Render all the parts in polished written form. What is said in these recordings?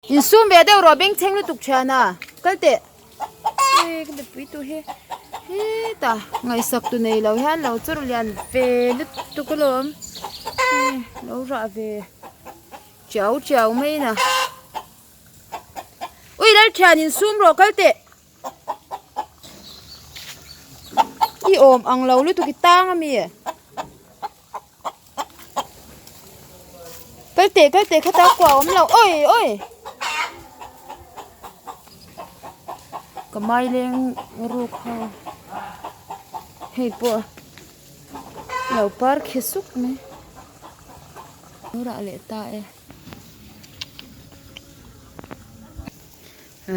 Insum ve deuh rawh bengchheng lutuk thiana kal teh ui ka mipui tur hi hetah ngaihsak tu nei lo hian lo chawr lian ve lutuk alawm lo rah ve chiau chiau mai na ui lalthian insum rawh kal teh. I awm ang lo lutuk i tang ami kal teh kal teh khata kua awm lo oi oi ka mai leng ruk ho hei pawh lo par khi suk mai lo rah leh ta e.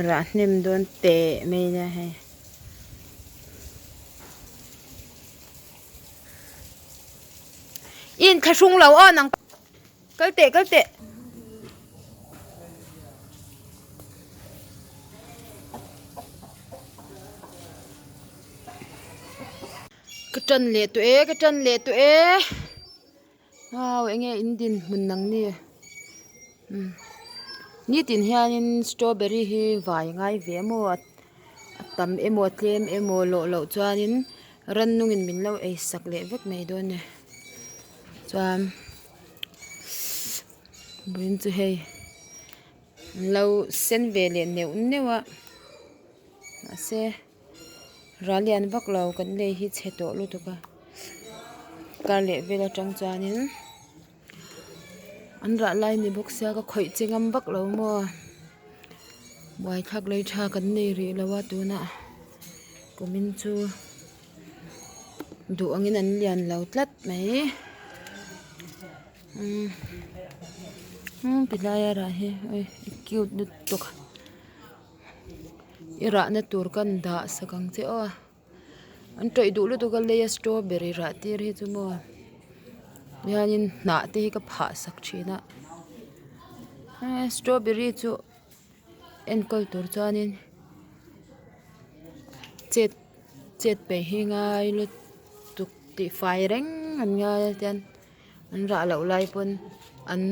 Rah hnem dawn teh mai nia hei. I inthlahrung lo aw nang kal teh kal teh. Ka tan leh tawh e ka tan leh tawh e. Wow enge in dinhmun ang ni umm nitin hianin strawberry hi vai ngai ve maw a tam emaw a tlem emaw lawh loh chuanin rannungin min lo ei sak leh vek mai dawn a ni chuan vawiin chu hei an lo sen ve leh neuh neuh a mahse. Ral lian vak lo kan lei hi chhe tawh lutuk a kar leh vel atang chuanin an rah lai ni bawk sia ka khawih che ngam vak lo maw buaithlak lei tha kan nei rih lo a tunah kumin chu duh angin an lian lo tlat mai umm umm ti laia rah hi cute lutuk. I rahna tur kan dah sak ang che aw an tawih duh lutuk a lei a strawberry rah tir hi chu maw hianin hnah te hi ka phah sak thin a he strawberry chu enkawl tur chuanin chet chet peih hi ngai lutuk tih fai reng an ngai a tian an rah loh lai pawn an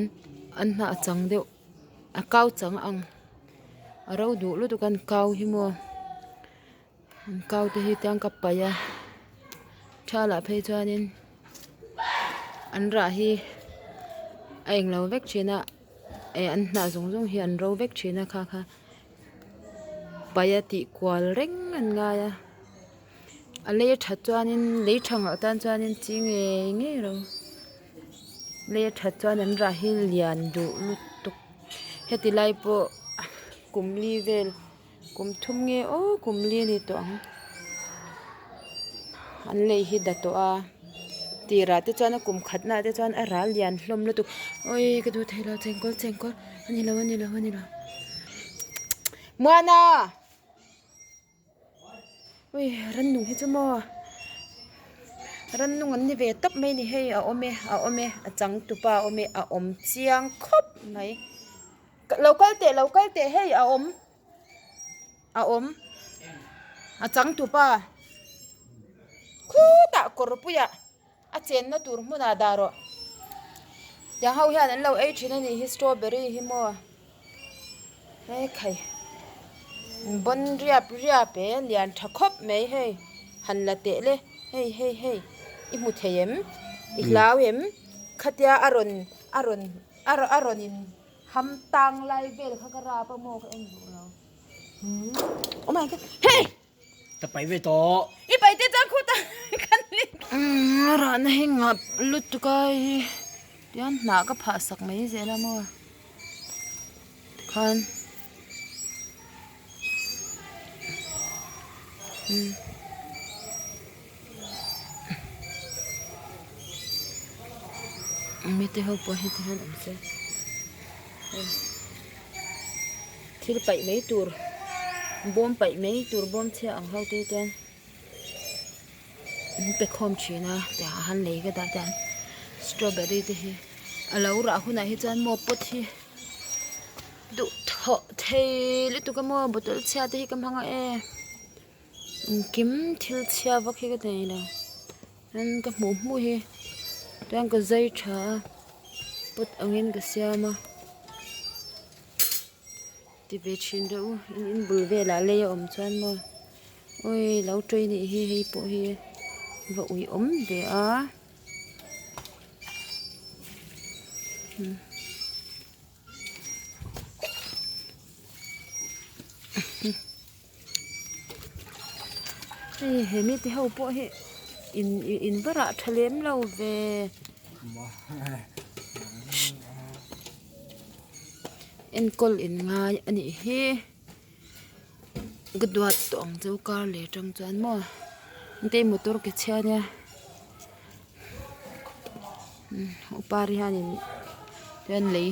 an hnah chang deuh. A kau chang ang a ro duh lutuk a an kau hi maw an kau te hi tiang ka paih a tha lah phei chuanin an rah hi a englo vek thin a eh an hnah zawng zawng hi an ro vek thin a kha kha paih a tih kual reng an ngai a a lei a that chuanin lei tha ngah tan chuanin chi ngei ngei ro. Lei a that chuan an rah hi lian duh lutuk heti lai pawh kum li vel kum thum nge aw kum li a ni tawh ang an lei hi da tawh a tirah te chuan a kum khat naah te chuan a ral lian hlawm lutuk awii ka duh thei lo chengkawl chengkawl a ni lo a ni lo a ni lo Muana. Ui rannung hi chu maw rannung an ni ve tawp mai a ni hei a awm e a awm e a changtupa a awm e a awm chiang khawp mai lo kal teh lo kal teh hei a awm a awm a changtupa khutah kawr puiah a chenna tur hmunah dah rawh tiang ho hian an lo ei thin a nih hi strawberry hi maw ekhai bawn riap riap e lian tha khawp mai hei han la teh le hei hei hei i hmu thei em i hlau em khatia a rawn a rawn a rawn in ham tang lai vel kha ka rap a maw ka en duh lo oh my god hey. Ka pai ve tawh. I pai te chuan khuta kan ling. Rahna hi ngap lutuk a hi tian hnah ka phah sak mai zel a maw khan mite ho pawh hi tihian awm se thil paih mai tur bawm paih mai tur bawm chhia ang ho te chuan an pe khawm thin a tiang ah han lei ka dah chuan strawberry te hi a lo rah hunah hi chuan maw pot hi duh thawh thei lutuk a maw bottle chhia te hi ka hmang a e engkim thil chhia vak hi ka nei lo chuan ka hmuh hmuh hi chuan ka zai tha a pot angin ka siam a. Ti ve thin rawh u in in bul velah lei a awm chuan maw awi lo tawih nih hi hei pawh hi va ui awm ve a. Hei he mite ho pawh hi in in va rah tha lem lo ve. Enkawl in ngai a nih hi ka duat tawh ang chu kar leh atang chuan maw engte motor ke chhia nia upa ri hianin chuan lei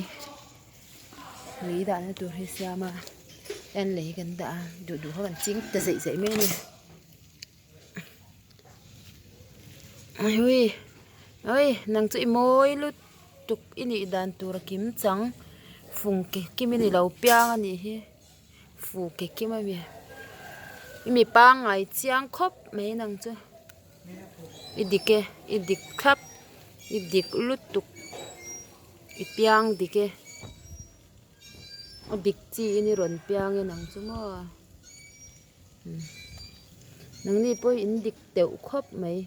lei dahna tur hi a siam a chuan lei kan dah a duh duh ho an ching ta zeih zeih mai a ni awii awii nang chu i mawi lutuk i nih dan tur a kim chang fung ke kim i ni lo piang a nih hi fu ke kim a mi i mi pangngai chiang khawp mai nang chu. I dik e i dik thlap i dik lutuk i piang dik e a dik chi in i rawn piang e nang chu maw umm nangni pawh in dik teuh khawp mai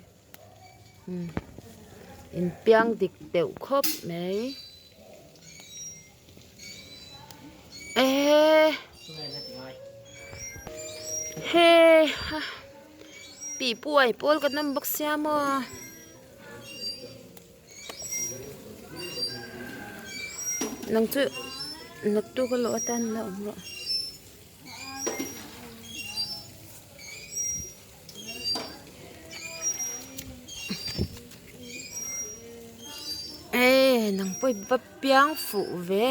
umm in piang dik teuh khawp mai eee he ha tih puai pawl kan awm bawk sia maw nang chu naktuk a lawh atan la awm rawh. Eee nang pawh i va piang fuh ve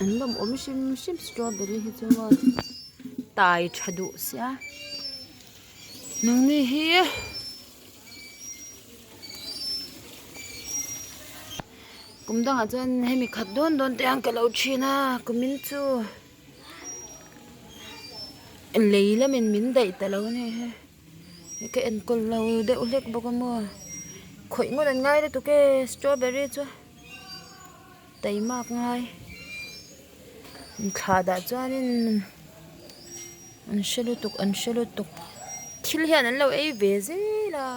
an lawm awm hrim hrim strawberry hi chu maw tai tha duh sia nangni hi. Kum dangah chuan hemi khat dawn dawn te ang ka lo thin a kumin chu lei lamin min daih ta lo a ni he ka enkawl lo deuh hlek bawk a maw khawih ngawt an ngai lutuk e strawberry chu taimak ngai thla dah chuanin an hre lutuk an hre lutuk thil hian an lo ei ve zel a.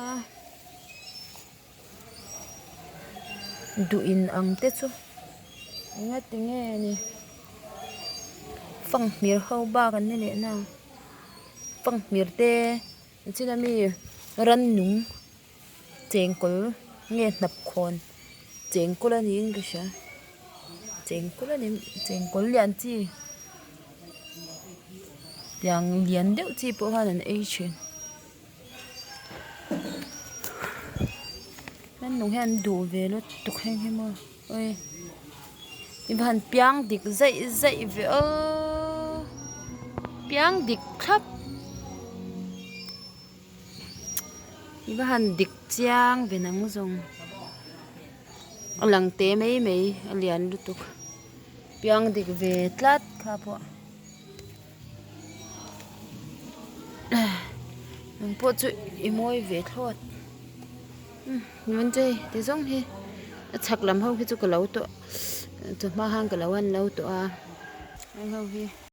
Duh in ang te chu enga ti nge ni fanghmir ho bak an ni leh na fanghmir te china mi rannung chengkawl nge hnap khawn chengkawl a niin ka hria chengkawl a ni chengkawl lian chi tiang lian deuh chi pawh khan an ei thin. Rannung hian an duh ve lutuk heng hi maw awi i va han piang dik zaih zaih ve aw piang dik thlap i va han dik chiang ve nang zawng a lang te mai mai a lian lutuk piang dik ve tlat kha pawh. Nang pawh chu i mawi ve thlawt umm chu hei ti zawng hi a chhak lam ho hi chu ka lo tawh chawhma khan ka lo han lo tawh a heng ho hi.